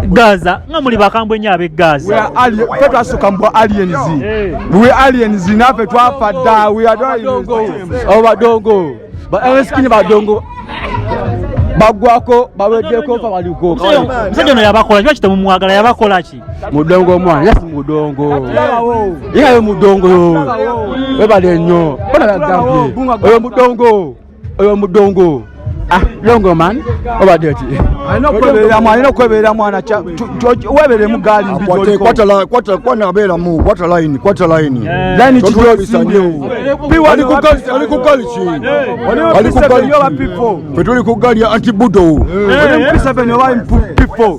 Gaza nga muli bakambwe nnyo ab'e Gaza. Ffe twasooka mu bwa aliens. We aliens, naffe twafa dda. We are Abo badongo ba Alien badongo bagwako, baweddeko, fa baliko. Omusajja ono yabakola kiba kitemumwagala, yabakola ki? Mudongo omwana, yes, mudongo ye, mudongo webale nnyo bona bagambye oyo mudongo, oyo mudongo. Ah, longo man, obadde ki? Alina okwebereramu, alina okweberera mwana, weberemu gaali mbi gy'oliko. Kwata abeeramu, kwata line, kwata line. Line ki Totulabisa gy'osimbye? nnyo. P1 Ali ku gali, ali ku gali ki? Ali ku P7 gali oba ki? P4? Ffe tuli ku gali ya antibudo. Oli mu P7 oba mu P4?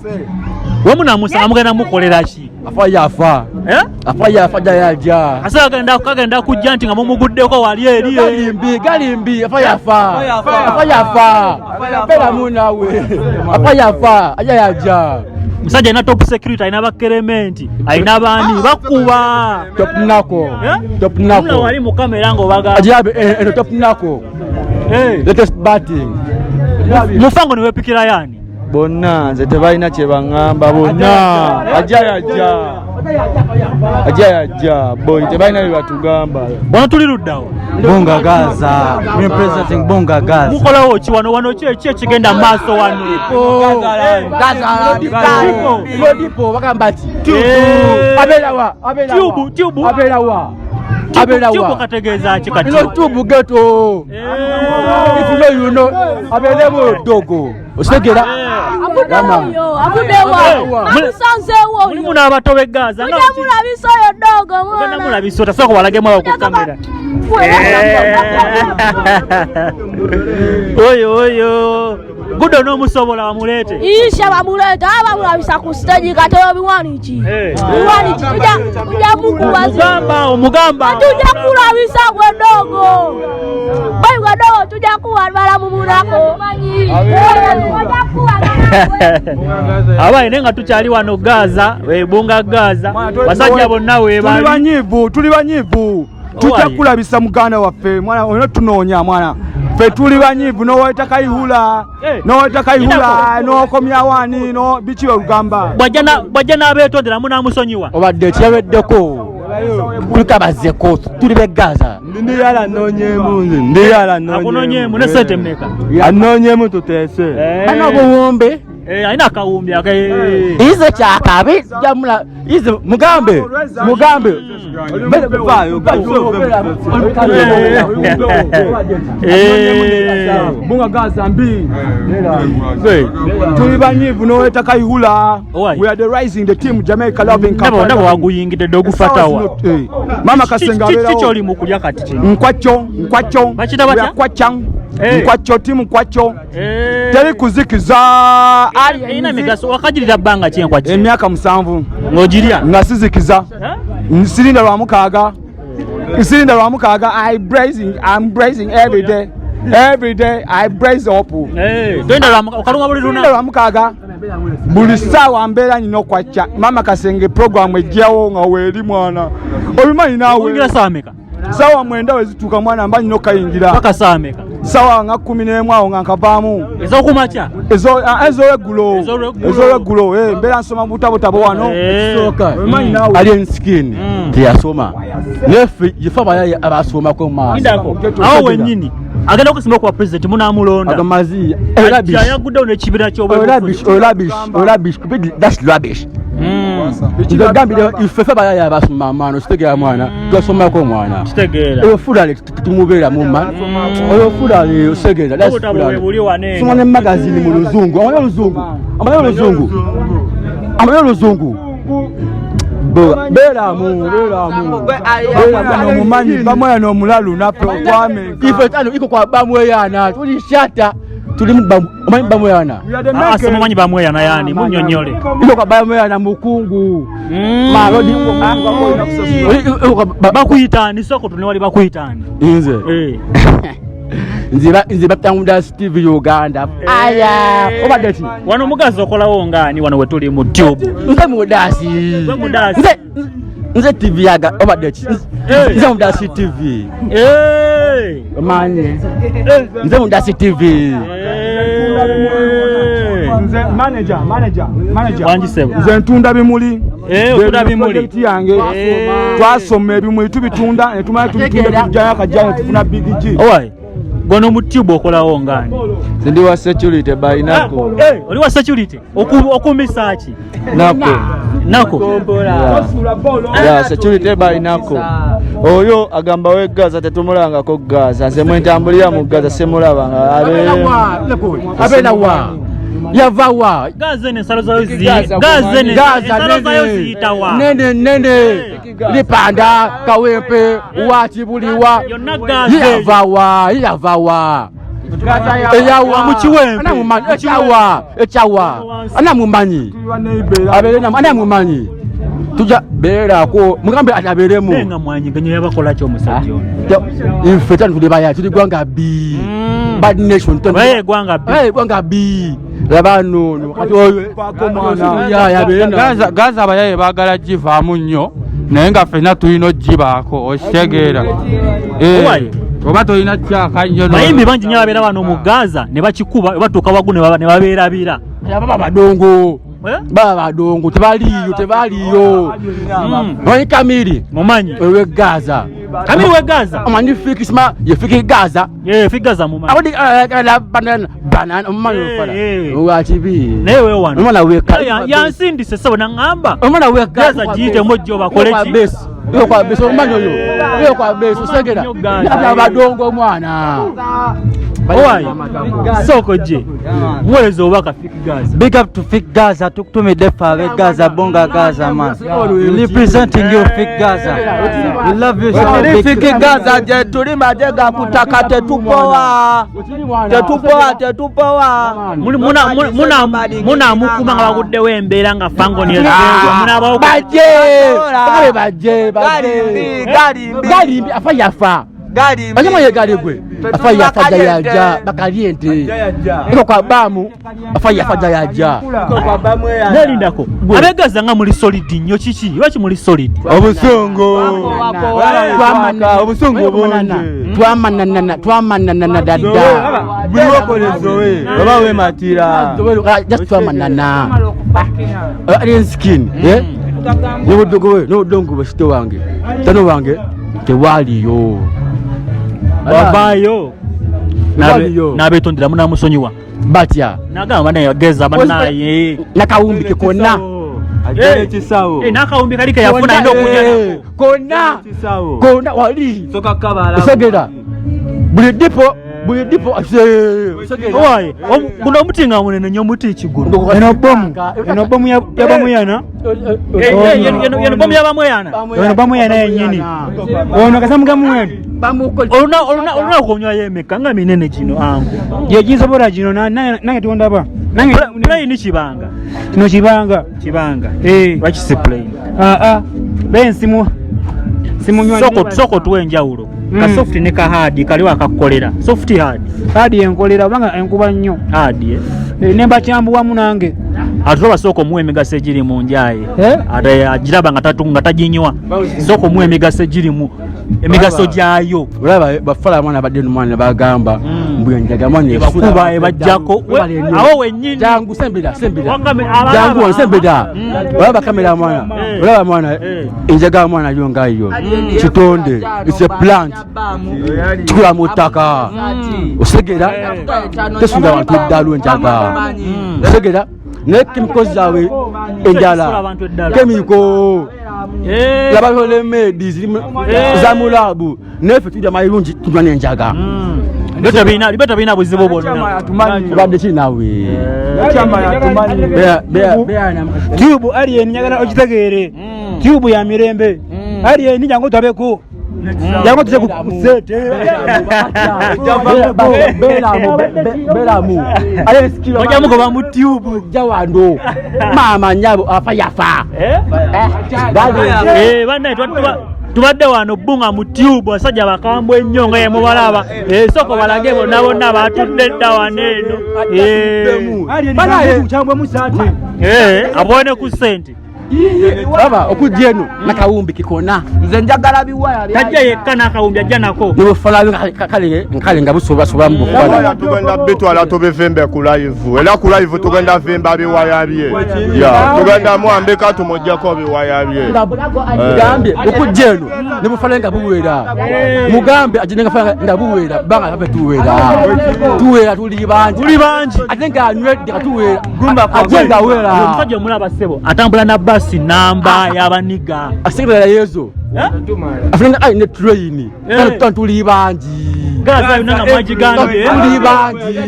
We munamusanga mugenda mukolera ki? Afa yafa. Eh? Afa yafa, jayaja. Ase agenda kujja nti nga mumuguddeko wali eri. Galimbi, galimbi, afa yafa, afa yafa, beeramu naawe, afa yafa, aja yaja. Musajja alina top security, alina bakerementi, alina baani bakuba. Top nako. Eh? Top Muna nako. wali mu kamera ng'obagamba. Ajabe eno top nako. Latest batting. Mufango ne weepikira yaani? Bonna nze tebalina kye baŋŋamba, bonna ajja yajja, ajja yajja, boy, tebalina bye batugamba. Wano tuli luddawo? Bunga Gaza representing Bunga Gaza. Mukolawo ki wano? Wano ki ekigenda mu maaso wano? Lodipo bagamba ki? Eh. Abeerawa? Abeerawa? Tube, tube. Abeerawa? Abeerawa? Tube kategeeza ki kati? Ino tube ghetto. If you know, you know. Abeeremu dogo. Okitegera? Avuddewo, avuddewo, amusanzeewo. Mulimu n'abato b'e Gaza. Tujja mulabisa oyo dogo. Ogenda mwana. mulabisa, otasooka walagemu awo ku kamera. Oyo oyo gudo n'omusobola bamuleete. Isha bamuleeta, bamulabisa ku stage kati oyo biwaniki. Biwaniki tujja mukubaza. Mugamba awo, mugamba awo. Tujja kulabisa gwe dogo. Boyi gwe dogo tujja kuwalwala mu munako. Abaye naye nga tukyali wano Gaza, Bunga Gaza, basajja bonna Tuli weebali. banyiivu, tuli banyiivu, tujja Owaye. kulabisa muganda waffe mwana olina tunoonya mwana, ffe tuli banyiivu noweta Kayihura. Eh. Noweta Kayihura nokomyawo ani no biki olugamba. Bw'ajja n'abeetondera munaamusonyiwa? Obadde kyabeddeko. Kuliko abazzeko tuli b'e Gaza. Ndiyala anoonyeemu, nze ndiyala. Akunoonyeemu ne sente mmeka? Anoonyeemu tuteese. Bana obuwumbi. Eh, alina akawumbi ake. Ize kyakabi jamula ize mugambe mugambe. Eh. Bunga Gaza mbi, tuli banyiivu noweta Kayihura. Owaye. We are the rising the team Jamaica loving. Ndaba waguyingidde dde ogufatawa. Mama Kasenga abeerawo. Kiki oli mu kulya kati kino? Nkwacyo, nkwacyo. Bakiyita batya? We are kwacya. Eh. Nkwacyo, timu nkwacyo. Eh. Teri kuzikiza. Erina emigaso, wakagirira bbanga ki enkwakyo? Emyaka 7. Ng'ogirya? Nga sizikiza. Eh? Sirinda lwa mukaaga, sirinda lwa mukaaga. I blazing, I'm blazing every day, every day I blaze up. Eh, toyinda okalunga buli Sirinda lunaku? lwa mukaaga, buli ssaawa mbeera nyina okwacca. Mama Kasenge programu ejjawo nga weeri mwana, obimanyi naawe. Oyingira saawa meka? Saawa 9 we zituuka mwana mba nyina okayingira. Paka saawa meka? Saawa nga 11 awo nga nkavaamu. Ez'okumakya? Ez'olweggulo. Ez'olweggulo. Ez'olweggulo, eh, mbeera nsoma butabotabo wano. Eh. Obimanyi naawe. Alien Skin teyasoma naye ffe ife abayaye abasomako mu maaso. Lindako awo wennyini, agenda okusimba kuba pulezidenti, munaamulonda? Agamazi. Ajja yaguddewo n'ekibiina ky'obwebufuzi. Rubbish, rubbish, that's rubbish. Nze gambire ife ffe abayaye abasoma mwana, okitegeera mwana, twasomako mwana. Kitegeera. Oyo fulale tumubeeramu ma oyo fulale, osegeera, that's Obutabo fulale. bwe buli wano eno. Soma ne magazini mu luzungu, amanyi oluzungu, amanyi oluzungu, amanyi oluzungu. Beeramu, beeramu. Bamweyana omumanyi, bamweyana omulalu naffe okwame. Ife tano iko kwa bamweyana, tuli shata, tuli mu omanyi bamweyana. Ah, simumanyi bamweyana yaani, munnyonnyole. Iko kwa bamweyana mukungu. Bakuyitaani? Sooka otune wali, bakuyitaani? Nze? Eh. Nze batangunda Steve Uganda aya, obadde ki? Wano mugazi okolawo ngaani wano wetuli mu tube? Nze mudasi. Gwe mudasi. Nze TV yaga, obadde ki? Eh. Nze mudasi TV. Eh. Omanyi nze mudasi TV. Eh. Nze manager, manager, manager. Wangisebo. Nze ntunda bimuli. Otunda bimuli. Project yange. Twasoma ebimuli tubitunda ne tumala tubitunda tujjayo akajja ne tufuna Big G. Owai, gono mu tube okolawo ngani? Ndi wa security by nako. Oli wa security? Okumisa ki? Nako. Nako. Yeah, security by nako. Oyo agamba we Gaza tetumulangako Gaza. Nze mwentambulira mu Gaza semulabanga. Abeera wa? Yava wa? Gaza eno ensalo zayo Gaza eno ensalo zayo ziyita wa? Nene nene. Lipanda, Kawempe, wa Kibuliwa. Yonna Gaza. Yava wa? Yava wa? Eyawa Mu Kiwempe. Echawa, echawa. Anamumanyi. Abeere anamumanyi. Tujja beerako mugambe abeeremu. Naye nga mwanyiga yabakola ki omusajja ono? Ife tano tuli baya tuli ggwanga bbi. Bad nation. Baye eggwanga bbi. Baye eggwanga bbi. Laba nno kati oyo mwana. Gaza abayaye baagala givaamu nnyo naye nga ffenna tulina ogibaako okitegeera. Owai. Oba tolina kyaka nnyo Bayimbi bangi nnyo ababeera wano mu Gaza ne bakikuba batuuka waggulu ne babeerabira. Baba badongo. Baba badongo tebaliiyo tebaliiyo. Omanyi Kamiri? Mumanyi. Owe Gaza. Kamiri we Gaza? Omanyi Fiki sima ye Fiki Gaza. Ye Fiki Gaza mumanyi. Abodi la banana banana omumanyi ofala. Owa kibi. Naye we wano. Omwana we Yansindise ssebo naŋŋamba. Omwana we Gaza giyitemu ojje obakole ki? Yo kwa besi omumanyi oyo. Yo kwa besi osegera. Aba badongo omwana. Owai, soko gye muweereza obubaka Fik Gaza. Big up to Fik Gaza, tukutumidde ffe ab'e Gaza, Bunga Gaza man. Representing you Fik Gaza. We love you so Tuli big. Fik Gaza gye tuli maje ga kutaka tetupowa. Tetupowa tetupowa. Munamukuma nga baguddewo embeera nga Fangoni ezeewo munabawo Bajje! Bakabe bajje bajje. Galimbi Galimbi afa yafa. Galimbi. Banyama ye gali gwe. Afa yafa jayaja bakali ente. Iko kwa bamu afa yafa jayaja. Nelindako abegaza nga muli solid nnyo kiki lwaki muli solid? Obusungu. Obusungu bungi. Twamanana twamanana dada. Buli wakolezo we oba wematira. Just twamanana. Alien skin, eh? N'obudongo we n'obudongo bwe sito wange. Tano wange tewaliyo. Bavaayo Tewaliyo. n'abeetondera munamusonyiwa Batya. nagamba naye geza banaye Nakawumbi ke konna. N'akawumbi kali keyafuna alina okujja nako. Konna. Konna wali. Osegera. Buli dipo buli dipo Owai, guno omuti nga munene nnyo omuti kiguno. Eno bomu eno bomu ya Bamuyana. Yeno bomu y'Abamweyana. Eno Bamuyana yennyini. Ono kasamuga muwendo. Olunaku onywayo emeka nga minene gino angu. Gye ginsobola gino nange tondaba. Nange Plain kibanga. Kino kibanga. Kibanga. Lwaki si plain? Ben simu simunywa. Soko tuwe enjawulo. Ka soft ne ka hard kaliwo akakukolera. Soft hard. Hard enkolera kubanga enkuba nnyo. Hard eh. Nemba kyambuwamu nange. Ate oba sooka omuwa emigaso egiri mu njaye. Ate agiraba nga nga taginywa. Sooka omuwa emigaso egirimu emigaso gyayo. Olaba bafala mwana badde nomwana bagamba mbu enjaga mwana Ebakuba ebajjako awo wennyini. Jangu sembera sembera. Jangu wano sembera. Olaba kamera mwana. Olaba mwana enjaga mwana yo nga yo. Kitonde it's a plant. Kikula mu ttaka. Osegera tesunda abantu eddalu enjaga. Osegera naye chemicals zaabwe endala. Chemical. Laba remedies ziri za mulabu naye ffe tulya mayirungi tunywa n'enjaga. Biba tebirina buzibu bwonna. Obadde ki naawe? Tube alien njagala okitegeere. Tube ya mirembe. Alien jangu tabeko. Jangu tuze ku sente. Beramu. Ojja mugoba mu tube. Jja wano. Maama nnyabo afa yafa. Bannaye tubadde wano Bbunga mu tube abasajja bakambwe ennyo nga ye mubalaba. Sooka balage bonna bonna batudde dda wano eno. Alien kyambwemu saati. Abone ku ssente. Baba okujja eno nakawumbi kikona. Nze njagala biwaya. Tajja yekka n'akawumbi ajja nako. Nobufala kale nkale nga busoba mu bufala. Tugenda bitwala tubivimbe ku live. Era ku live tugenda vimba biwaya bye. Ya tugenda muambika tumujjako biwaya bye. Mugambe okujja eno ne bufala nga buwera. Mugambe ajje nga fala nga buwera banga abe tuwera. Tuwera tuli bangi. Tuli bangi. Ate nga anywedde katuwera. Gumba kwa. Ajje nga wera. Omusajja omulaba ssebo atambula na basi namba y'abaniga. Asigala Yesu. Afuna ai ne train. Tuli bangi. Gaza yonna nga mwagigambye. Tuli bangi.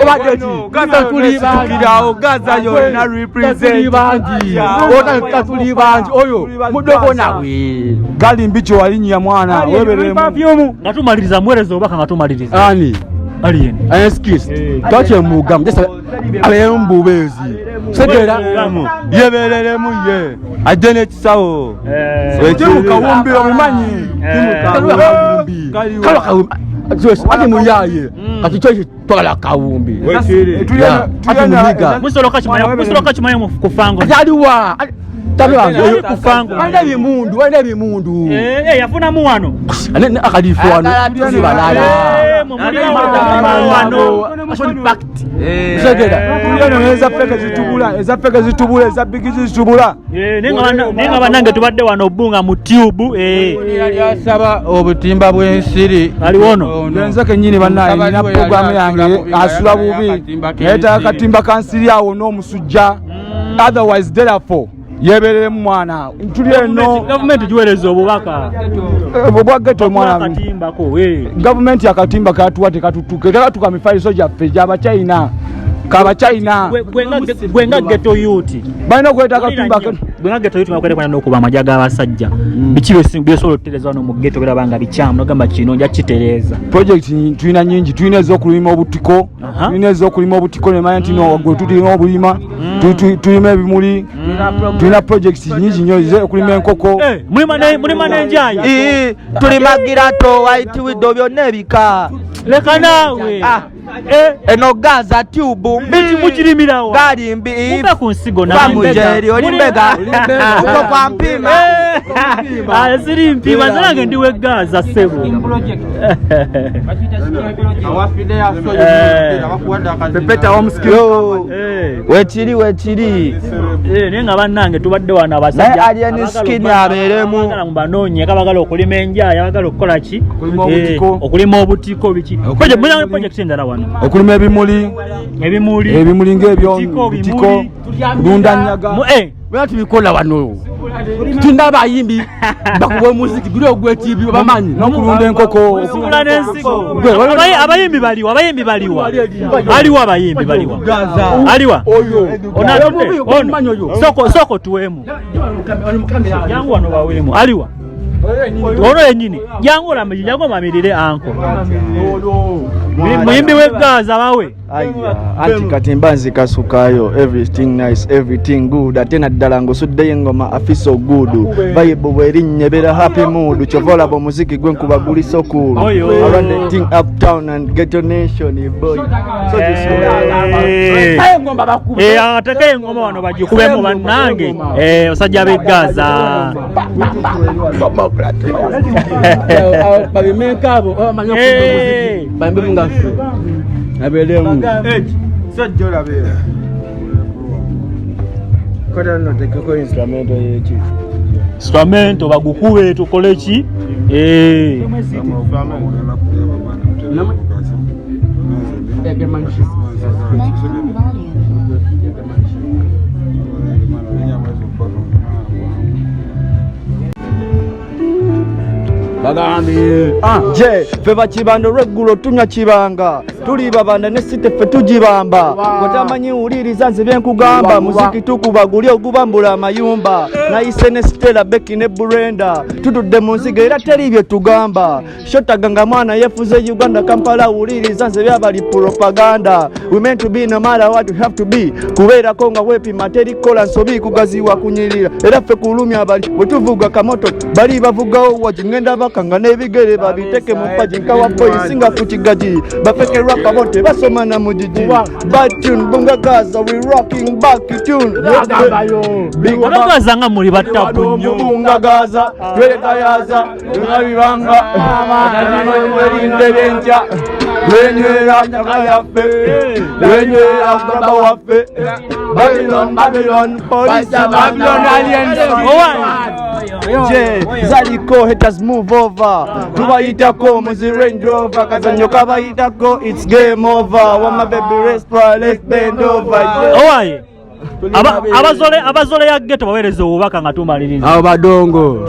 Obadde ki? Gaza tuli bangi. Gaza yonna represent. Tuli bangi. Ota tuli bangi. Oyo mudogo nawe. Gali mbicho walinnya mwana weberemu. Nga tumaliriza muweereza obubaka nga tumaliriza. Ani? Alien. Excuse. Twache mugamu. Just abeere mu bubeezi. Segera yebereremu ye. Ajje n'ekisawo. Kimu kawumbi obimanyi. Kalo kawumbi. Ate muyaye. Kati kyo twagala kawumbi. Ate muyiga. Musoloka kimanya mu kufango. Ate aliwa. Tabiwange kufango. Alina ebimundu, alina ebimundu. Yafunamu wano. Akalifu wano. Tuli balala. Wano. Segera. Tulina eza feke zitubula, eza bigi zitubula. Nenga bannange tubadde wano Bbunga mu tube. Yasaba obutimba bw'ensiri. Ali wono. Nze kennyini bannaye nina programu yange asula bubi. Naye akatimba ka nsiri awo n'omusujja. Otherwise therefore yebereremu mwana. Tuli eno gavumenti giweereza obubaka. Obwa ghetto mwana. Akatimbako. Gavumenti akatimba katuwa tekatutuke. Tekatuka mifaliso gyaffe gy'Abachina. Kabachina. Gwenga ghetto youth. Balina okuleeta akatimba. Gwenga ghetto youth bakwere n'okuba amagye g'abasajja. Biki byosobola okutereeza wano mu ghetto biraba nga bikyamu n'ogamba kino nja kitereeza. Project tulina nnyingi, tulina ez'okulima obutiko, tulina ez'okulima obutiko nemanya nti no gwe tulina obulima, tulima ebimuli, tulina projects nnyingi nnyo ez'okulima enkoko. Mulima n'enjayi. Tulima girato, white widow byonna ebika. Leka naawe. Eno Gaza tube mbi mukirimirawo. Gali mbi. Mumpe ku nsigo nawe. Mujeri oli mbega. Uko kwa mpima. Siri mpima nze nange ndi we Gaza ssebo. Pepeta home skill. Wekiri wekiri. Naye nga bannange tubadde wano abasajja. Naye alien skin abeeremu. Mubanoonye abagala okulima enjayi, abagala okukola ki? Okulima obutiko biki. Project endala wano. Okulima ebimuli. Ebimuli. Ebimuli ng'ebyo bitiko. Kulunda nnyaga. Bwe tubikola wano. Tulina abayimbi bakuba omuziki guli ogw'etibi bamanyi. N'okulunda enkoko. Okulunda n'ensigo. Abayimbi baliwa, abayimbi baliwa. Aliwa abayimbi baliwa. Aliwa. Oyo. Ono. Soko tuwemu. Jangu wano bawemu. Aliwa. Ono yennyini. Jangu olamije, jangu omamirire anko. Muyimbi w'e Gaza bawe. Anti kati mba nzikasukayo everything nice everything good ate naddala ng'osuddeyo engoma afiso good vibe bw'erinnya ebeera happy mood kyova olaba omuziki gwe nkuba guli so cool I run the thing uptown and ghetto nation boy. Atekeyo engoma wano bagikubemu bannange basajja b'e Gaza. Babimeka abo bamanyi okuba omuziki bayimbe nga ffe. Abeeremu. Sajja olabeera. Kota nno tekeko instrumento y'eki. Instrumento bagukube tukole ki? Bagambye. Je, ffe bakibanda olweggulo tunywa kibanga. Tuli babanda ne site ffe tugibamba. Gw'otamanyi wuliriza nze bye nkugamba. Muziki tukuba guli ogubambula amayumba. Nayise ne Stella, Becky ne Brenda. Tutudde mu nsigo era teri bye tugamba. Shotaga nga mwana yeefuze Uganda Kampala wuliriza nze byabali propaganda. We meant to be no matter what we have to be. Kubeerako nga weepima teri kukola nsobi kugaziwa kunyirira. Era ffe kulumya bali bwe tuvuga kamoto bali bavugawo wagi ngenda baka paka nga n'ebigere babiteke mu pagi nkawa boyi singa ku kigaji bafeke rapa bo tebasoma na mugigi. Bad tune, Bunga Gaza, we rocking back tune. Big Abagaza nga muli batabu nnyo. Bunga Gaza, twetayaza, tunabibanga, werinde byenkya, lwenywera ttaka lyaffe, lwenywera gaba waffe, Babylon, Babylon, police, Babylon, aliens. Je, zaliko haters move over, tubayitako muzi Range Rover, kazanyo kabayitako, it's game over, wama baby rest while let's bend over. Yeah. Owaye abazole ya ghetto baweereza obubaka nga tumaliriza. Abo badongo.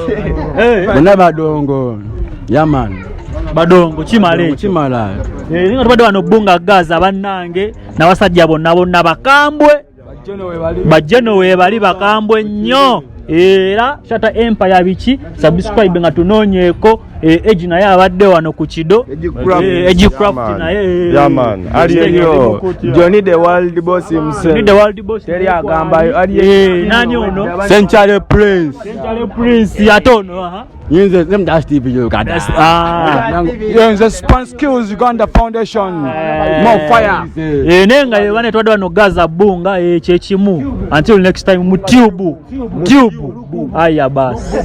Eh. Bonna badongo. Yeah man. Badongo kimala ekyo. Kimala. Eh, nga tubadde wano Bunga Gaza bannange n'abasajja bonna bonna bakambwe, bajjeno weebali bakambwe nnyo. Era Shata Empire biki subscribe nga tunoonyeeko. Egi naye abadde wano ku kido, Egi Craft naye. Yeah, man. Ali Yo, Johnny the world boss himself. Johnny the world boss. Teri agambayo ali. Nani ono? Century Prince. Century Prince ate ono aha. Yinze nem Dash TV Uganda. Ah. Yenze Span Skills Uganda Foundation. More fire. Naye nga yebane twadde wano Gaza Bunga, kyekimu. Until next time mu tube. Tube. Aya basi.